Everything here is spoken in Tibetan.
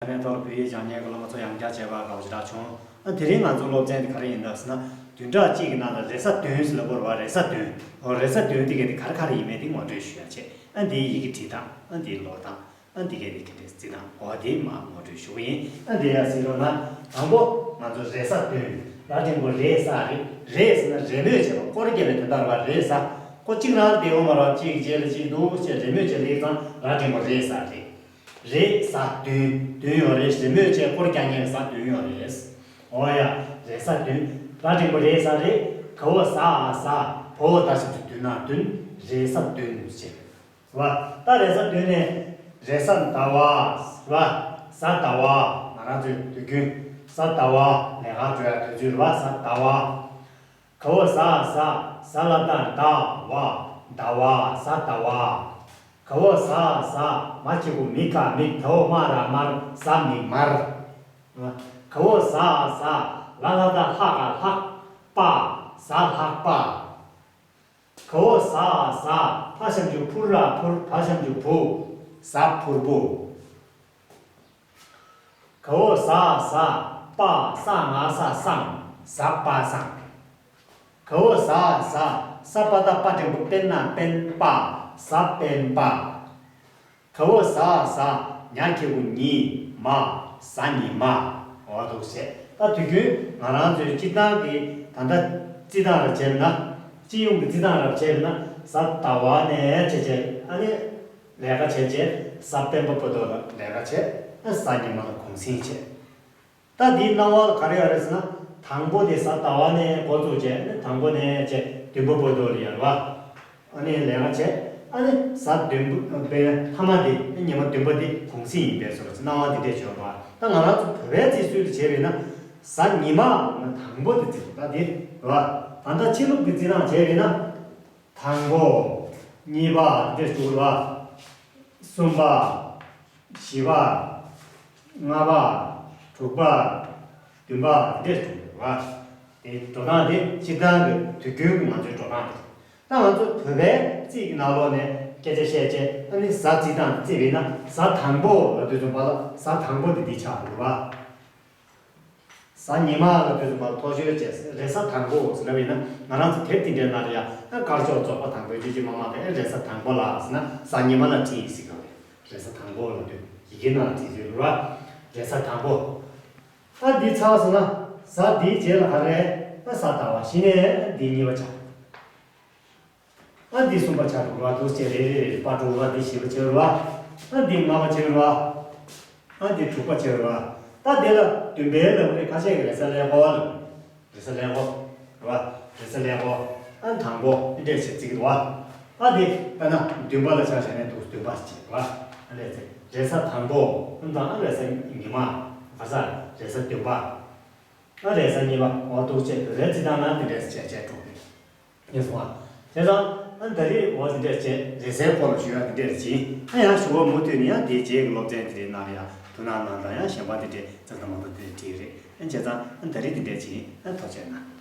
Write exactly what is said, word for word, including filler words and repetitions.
ནས་ཐོག་ལ་བོད་ཡིག་སྦྱང་མཁན་གྱི་སློབ་མ་ཚོ་ཡང་བསྐྱར་མཇལ་བ་དགའ་པོ་ཞེ་དྲག་བྱུང་། ཨ་དེ་རིང་ང་ཚོའི་སློབ་ཚན་དེ་ག་རེ་ཡིན་ད་ཟེར་ན། བདུན་ཕྲག་གཅིག་གི་ནང་ལ་རེས་གཟའ་བདུན་ཟེར་ལབ་དགོས་རེད་བ། རེས་གཟའ་བདུན། འོ་རེས་གཟའ་བདུན་དེ་ག་དེ་ག་རེ་ག་རེ་ཡིན་མིན་དེ་ངོ་སྤྲོད་ཞུ་ཡ་བྱས། ཨ་འདིའི་ཡི་གེ་བྲིས་སྟངས། ཨ་འདིའི་ཀློག་སྟངས། ཨ་འདི་ག་དེ་ག་དེ་རྩིས་སྟངས། འོ་དེ་མར་ངོ་སྤྲོད་ཞུ་གི་ཡིན། ཨ་འདི་ཡ་གཟིགས་རོགས་གནང་། དང་པོ་ང་ཚོ་རེས་གཟའ་བདུན། ར་འགྲེང་བུ་རེས་གཟའ་རེད། རེས་ཟེར་ན་རེས་མོས་བྱས་པ། སྐོར་རྒྱབ་པའི་དོན་དག་རེད་བ། རེས་གཟའ། ཁོ་གཅིག་རང་བསྡད་ཡོད་མ་རེད་བ། གཅིག་གི་རྗེས་ལ་གཅིག་འདུག་ཅེས་རེས་མོས་བྱས་ལེགས་ཙང་ར་འགྲེང་བུ་རེས་གཟའ་རེད། རེས་གཟའ་བདུན། བདུན་ཡོད་རེད། རེས་མོས་བྱས་སྐོར་རྒྱག་མཁན་གྱི་གཟའ་བདུན་ཡོད་རེད། འོ་ཡ། རེས་གཟའ་བདུན། ར་འགྲེང་བུ་རེས་གཟའ་རེད། ག་འོག་གཟའ། གཟའ། བ་འོག་ད་ཞབས་ཀྱུ་བདུན་ན་བདུན། རེས་གཟའ་བདུན་ཟེར་བ། ད་རེས་གཟའ་བདུན་ནས་རེས་གཟའ་ཟླ་བ་ཟེར་བ། གཟའ་ཟླ་བ། ང་རང་ཚོའི་དུས་རྒྱུན་གཟའ་ཟླ་བ་ལས་ཀ་འགྲོ་ཡ་དུས་ཚོད་རེད་བ། གཟའ་ཟླ་བ། ག་འོག་གཟའ། གཟའ། ཟ་ལ་བཏགས་ཟླ་བ། ཟླ་བ། གཟའ་ཟླ་བ། ག་འོག་གཟའ། གཟའ། མ་གི་གུ་མི་ག་མིག་ད་འོག་མ་ར་མར། གཟའ་མིག་དམར། ག་འོག་གཟའ། གཟའ། ལ་ལ་བཏགས་ལྷ་ག་ལྷགས། པ། གཟའ་ལྷག་པ། ག་འོག་གཟའ། གཟའ། ཕ་ཞབས་ཀྱུ་ཕུ་ར་ཕུར། བ་ཞབས་ཀྱུ་བུ། གཟའ་ཕུར་བུ། ག་འོག་གཟའ། གཟའ། པ། ས་ང་ས་སངས། གཟའ་པ་སངས། ག་འོག་གཟའ། གཟའ། ས་པ་བཏགས་སྤ་འགྲེང་བུ་སྤེ་ན་སྤེན། པ། གཟའ་སྤེན་པ། ག་འོག་གཟའ། གཟའ། ཉ་གི་གུ་ཉི། མ། གཟའ་ཉི་མ། འོ་འདུག་བྱས། ད་དུས་རྒྱུན་ང་རང་ཚོའི་སྤྱིར་བཏང་གི་ད་ལྟ་རྩིས་སྟངས་རབ་བྱས་ན། སྤྱི་ཡོངས་ཀྱི་རྩིས་སྟངས་རབ་བྱས་ན་གཟའ་ཟླ་བ་ནས་བྱས་བྱས། ཨ་ནི་ལས་ཀ་བྱས་བྱས་གཟའ་སྤེན་པ་བར་དུ་ལ་ལས་ཀ་བྱས། ཨ་གཟའ་ཉི་མ་ལ་གུང་གསེང་བྱས། ད་འདིའི་སྣང་བ་ལ་ག་རེ་ཡོད་རེད་ཟེར་ན། དང་པོ་དེ་གཟའ་ཟླ་བ་ནས་འགོ་བཙུགས་བྱས། དང་པོ་ནས་བྱས་བདུན་པ་བར་དུ་ལ་ཡོད་རེད་བ། ཨ་ནི་ལས་ཀ་བྱས། ཨ་ནི་གཟའ་བདུན་པ་པའི་མཐའ་མ་དེ། ཉི་མ་བདུན་པ་དེ་གུང་གསེང་ཡིན་པའི་བཟོ་འདྲ་སྣང་བ་འདི་འདྲས་བྱུང་བ། ད་ང་རང་ཚོ་བོད་པའི་རྩིས་སྲོལ་དུ་བྱས་པས་ན། གཟའ་ཉི་མ་ལ་དང་པོ་དེ་རྩིས། ད་དེ་རེད་བ། ད་ལྟ་ཕྱི་ལུགས་ཀྱི་རྩིས་སྟངས་བྱས་པས་ན། དང་པོ། གཉིས་པ་འདི་འདྲས་འགྲོ་གི་རེད་བ། གསུམ་པ། བཞི་པ། ལྔ་པ། དྲུག་པ། བདུན་པ་འདི་འདྲས་འགྲོ་གི་རེད་བ། དེ་འགྲོ་སྟངས་དེ་སྤྱིར་བཏང་གི་དུས་རྒྱུན་གྱི་ང་ཚོའི་འགྲོ་སྟངས་དེ་རེད། ད་ང་ཚོ་བོད་པའི་རྩིས་ཀྱི་ནང་ལོགས་ནས་སྐད་ཆ་བཤད་བྱས། ཨ་ནི་གཟའ་རྩིས་སྟངས་རྩིས་པས་ན་གཟའ་དང་པོ་ལབ་དུས་ཙམ་པ་ལ་གཟའ་དང་པོ་དེ་འདི་ཆགས་འགྲོ་གི་རེད་བ། གཟའ་ཉི་མ་ལ་དུས་ཙམ་པ་ཐོ་ཤོད་བྱས། རེས་གཟའ་དང་པོ་ལབ་ཡིན་ན། ང་རང་ཚོ་དེབ་དེ་འདྲའི་ནང་ལ་ཡང་དཀར་ཕྱོགས་རྫོགས་པ་དང་པོའི་བརྗོད་བྱེད་མ་མང་པས། རེས་གཟའ་དང་པོ་ལ་ཟེར་ན་གཟའ་ཉི་མ་ལ་བྲིས་ཡིན་ཟེར་གི་རེད། རེས་གཟའ་དང་པོ་ལབ་དུས་ཡི་གེ་ནང་ལ་བྲིས་ཡོད་རེད་བ། རེས་གཟའ་དང་པོ། ད་འདི་ཚར་སོང་ན་གཟའ་འདིའི་རྗེས་ལ་ག་རེ། ད་གཟའ་ཟླ་བ། གཞི་ནས་འདི་གཉིས་པ་ཆགས། ཨ་འདི་གསུམ་པ་ཆགས་འགྲོ་བ་འདུག་ཅེས་རེ་རེ་རེ་རེ་པ་འགྲོ་བ། འདི་བཞི་པ་ཆགས་རེད་བ། ཨ་འདི་ལྔ་པ་ཆགས་རེད་བ། ཨ་འདི་དྲུག་པ་ཆགས་རེད་བ། ད་འདི་ལ་བདུན་པའི་ལམ་རེ་ཁ་ཤས་ཀྱི་རེས་གཟའ་ལྷག་པ་ལ། རེས་གཟའ་ལྷག་པ་རེད་བ། རེས་གཟའ་ལྷག་པ། ཨ་དང་པོ་འདི་འདྲས་བྱེད་རྩིས་ཀྱི་འདུག་བ། ཨ་འདི་ད་ན་བདུན་པ་ལ་ཆ་བཞག་ནས་འདུག་བདུན་པ་ཞིག་བྱེད་བ། ཨ་ལས་ཚེ་རེས་གཟའ་དང་པོ། ཨ་དང་ཨ་རེས་གཟའ་ཉི་མ། ག་ས་རེས་གཟའ་བདུན་པ། ཨ་རེས་གཟའ་གཉིས་པ། འོ་འདུག་ཅེས་བོད་པའི་རྩིས་སྟངས་ནང་འདི་འདྲས་བྱས་བྱས་འགྲོ་གི་རེད། ངས་སོང་བ། བྱས་ཙང་ཨ་ད་རེས་འོ་འདི་འདྲས་བྱས། རེས་གཟའི་སྐོར་ལ་ཞུ་ཡ་འདི་འདྲས་བྱས། ཨ་ཡང་ཞུ་བ་མུ་མཐུད་ནས་ཡང་དེའི་རྗེས་ཀྱི་སློབ་ཚན་འདི་འདྲའི་ནང་ལ་ཡང་དོ་སྣང་གནང་དང་། ཡང་གཞན་པ་འདི་འདྲས་ཙག་ཙག་མང་པོ་འདི་འདྲས་བྲིས་རེད། ཨ་བྱས་ཙང་ཨ་ད་རེས་འདི་འདྲས་བྱས། ཨ་ཐུགས་རྗེ་གནང་།